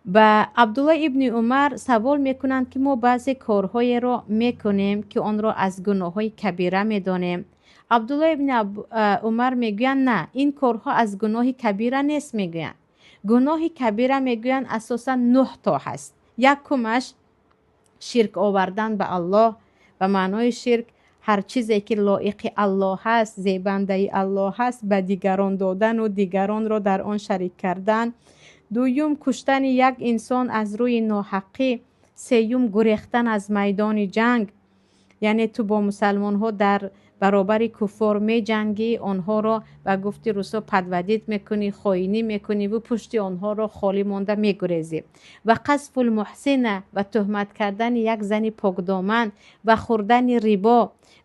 Ба Абдулло ибни Умар савол мекунанд, ки мо баъзе корҳоеро мекунем, ки онро аз гуноҳҳои кабира медонем. Абдулло ибни Умар мегӯянд: на, ин корҳо аз гуноҳи кабира нест. Мегӯянд, гуноҳи кабира, мегӯянд, асосан нӯҳ то ҳаст. Якумаш ширк овардан ба Аллоҳ. Ба маънои ширк ҳар чизе ки лоиқи Аллоҳ ҳаст, зебандаи Аллоҳ ҳаст, ба дигарон додану дигаронро дар он шарик кардан. Дуюм, куштани як инсон аз рӯи ноҳаққӣ. Сеюм, гурехтан аз майдони ҷанг, яъне ту бо мусалмонҳо дар баробари куффор меҷангӣ, онҳоро ба гуфти русо подводить мекунӣ, хоинӣ мекунӣ ву пушти онҳоро холӣ монда мегурезӣ. Ва قذف المحصنة, ва тӯҳмат кардани як зани покдоман, ва хӯрдани рибо,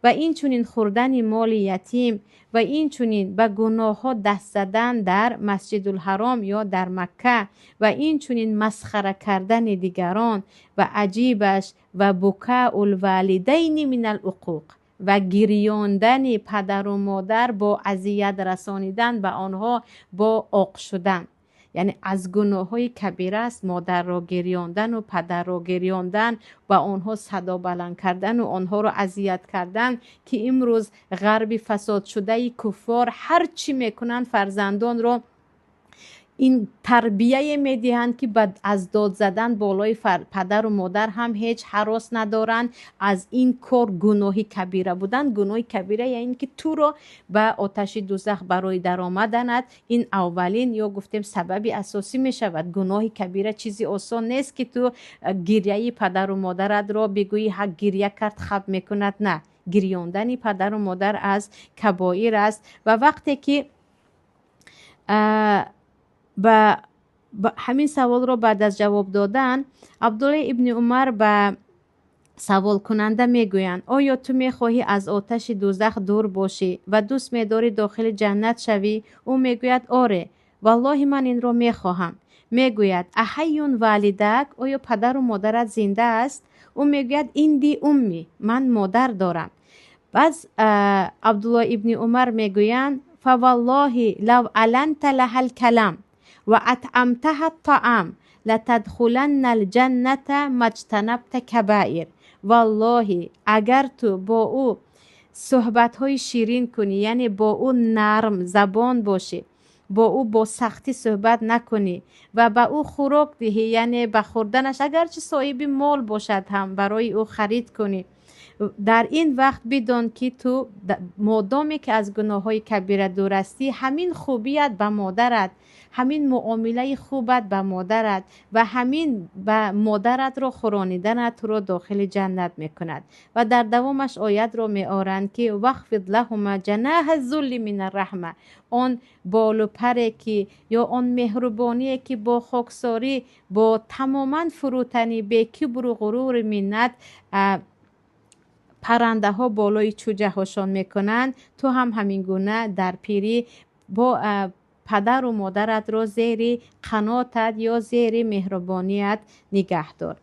ва инчунин хӯрдани моли ятим, ва инчунин ба гуноҳҳо даст задан дар Масҷидулҳаром ё дар Макка, ва инчунин масхара кардани дигарон, ва аҷибаш ва بكاء الوالدين من العقوق, ва гирёндани падару модар бо азият расонидан ба онҳо, бо оқ шудан. Яъне аз гуноҳҳои кабира аст модарро гирёндану падарро гирёндан, ба онҳо садо баланд кардану онҳоро азият кардан, ки имрӯз ғарби фасодшудаи куффор ҳар чӣ мекунанд, фарзандонро ин тарбияе медиҳанд, ки аз дод задан болои падару модар ҳам ҳеҷ ҳарос надоранд. Аз ин кор гуноҳи кабира будан. Гуноҳи кабира яъне ки туро ба оташи дузах барои даромаданат ин аввалин ё гуфтем сабаби асосӣ мешавад. Гуноҳи кабира чизи осон нест, ки ту гиряи падару модаратро бигӯӣ, ҳа, гиря кард, хаб мекунад. На, гирёндани падару модар аз кабоир аст. Ва вақте ки ба ҳамин саволро баъд аз ҷавоб додан Абдуллои ибни Умар ба саволкунанда мегӯянд: оё ту мехоҳӣ аз оташи дузах дур бошӣ ва дӯст медорӣ дохили ҷаннат шавӣ? Ӯ мегӯяд: оре, валлоҳи, ман инро мехоҳам. Мегӯяд: أحي والداك, оё падару модарат зинда аст? Ӯ мегӯяд: عندي أمي, ман модар дорам. Баъз Абдулло ибни Умар мегӯянд: فوالله لو ألنت لها الكلام وأطعمتها الطعام لتدخلن الجنة ما اجتنبت كبائر. Валлоҳи, агар ту бо ӯ суҳбатҳои ширин кунӣ, яъне бо ӯ нарм забон бошӣ, бо ӯ бо сахтӣ суҳбат накунӣ ва ба ӯ хӯрок диҳӣ, яъне ба хӯрданаш, агарчи соҳиби мол бошад ҳам, барои ӯ харид кунӣ, дар ин вақт бидон, ки ту модоме ки аз гуноҳҳои кабира дур ҳастӣ, ҳамин хубият ба модарат, ҳамин муомилаи хубат ба модарат ва ҳамин ба модаратро хӯрониданат туро дохили ҷаннат мекунад. Ва дар давомаш оятро меоранд, ки واخفض لهما جناح الذل من الرحمة, он болу паре ки ё он меҳрубоние ки бо хоксорӣ, бо тамоман фурӯтанӣ, бекибру ғурури миннат паррандаҳо болои чӯҷаҳошон мекунанд, ту ҳам ҳамин гуна дар пирӣ бо падару модаратро зери қанотат ё зери меҳрубоният нигаҳ дор.